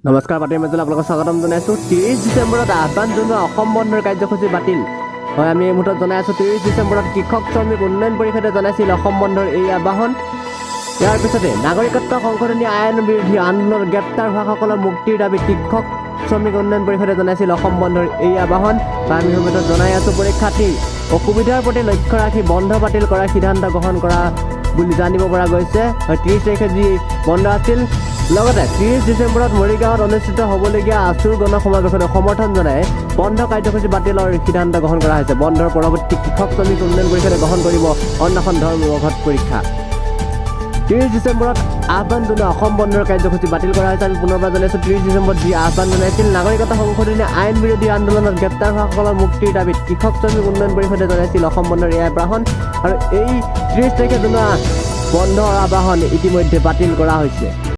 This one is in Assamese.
নমস্কাৰ, বাতৰি মাজলৈ আপোনালোকক স্বাগতম জনাইছোঁ। 30 ডিচেম্বৰত আহ্বান জনোৱা অসম বন্ধৰ কাৰ্যসূচী বাতিল হয়। আমি এই মুহূৰ্তত জনাই আছোঁ, 30 ডিচেম্বৰত কৃষক শ্ৰমিক উন্নয়ন পৰিষদে জনাইছিল অসম বন্ধৰ এই আহ্বান। ইয়াৰ পিছতে নাগৰিকত্ব সংশোধনী আইন বিৰোধী আন্দোলনত গ্ৰেপ্তাৰ হোৱাসকলৰ মুক্তিৰ দাবীত কৃষক শ্ৰমিক উন্নয়ন পৰিষদে জনাইছিল অসম বন্ধৰ এই আহ্বান। বা আমি মুহূৰ্তত জনাই আছোঁ, পৰীক্ষাৰ্থীৰ অসুবিধাৰ প্ৰতি লক্ষ্য ৰাখি বন্ধ বাতিল কৰাৰ সিদ্ধান্ত গ্ৰহণ কৰা বুলি জানিব পৰা গৈছে। হয়, 30 তাৰিখে যি বন্ধ আছিল, লগতে 30 ডিচেম্বৰত মৰিগাঁৱত অনুষ্ঠিত হ'বলগীয়া আছুৰ গণ সমাৱেশত সমৰ্থন জনাই বন্ধ কাৰ্যসূচী বাতিলৰ সিদ্ধান্ত গ্ৰহণ কৰা হৈছে। বন্ধৰ পৰৱৰ্তী কৃষক শ্ৰমিক উন্নয়ন পৰিষদে গ্ৰহণ কৰিব অনশন ধৰ্মঘট পৰীক্ষা। 30 ডিচেম্বৰত আহ্বান জনোৱা অসম বন্ধৰ কাৰ্যসূচী বাতিল কৰা হৈছে। আমি পুনৰবাৰ জনাইছোঁ, 30 ডিচেম্বৰত যি আহ্বান জনাইছিল, নাগৰিকত্ব সংশোধনী আইন বিৰোধী আন্দোলনত গ্ৰেপ্তাৰ হোৱাসকলৰ মুক্তিৰ দাবীত কৃষক শ্ৰমিক উন্নয়ন পৰিষদে জনাইছিল অসম বন্ধৰ এই আহ্বান আৰু এই 30 তাৰিখে জনোৱা বন্ধৰ আহ্বান ইতিমধ্যে বাতিল কৰা হৈছে।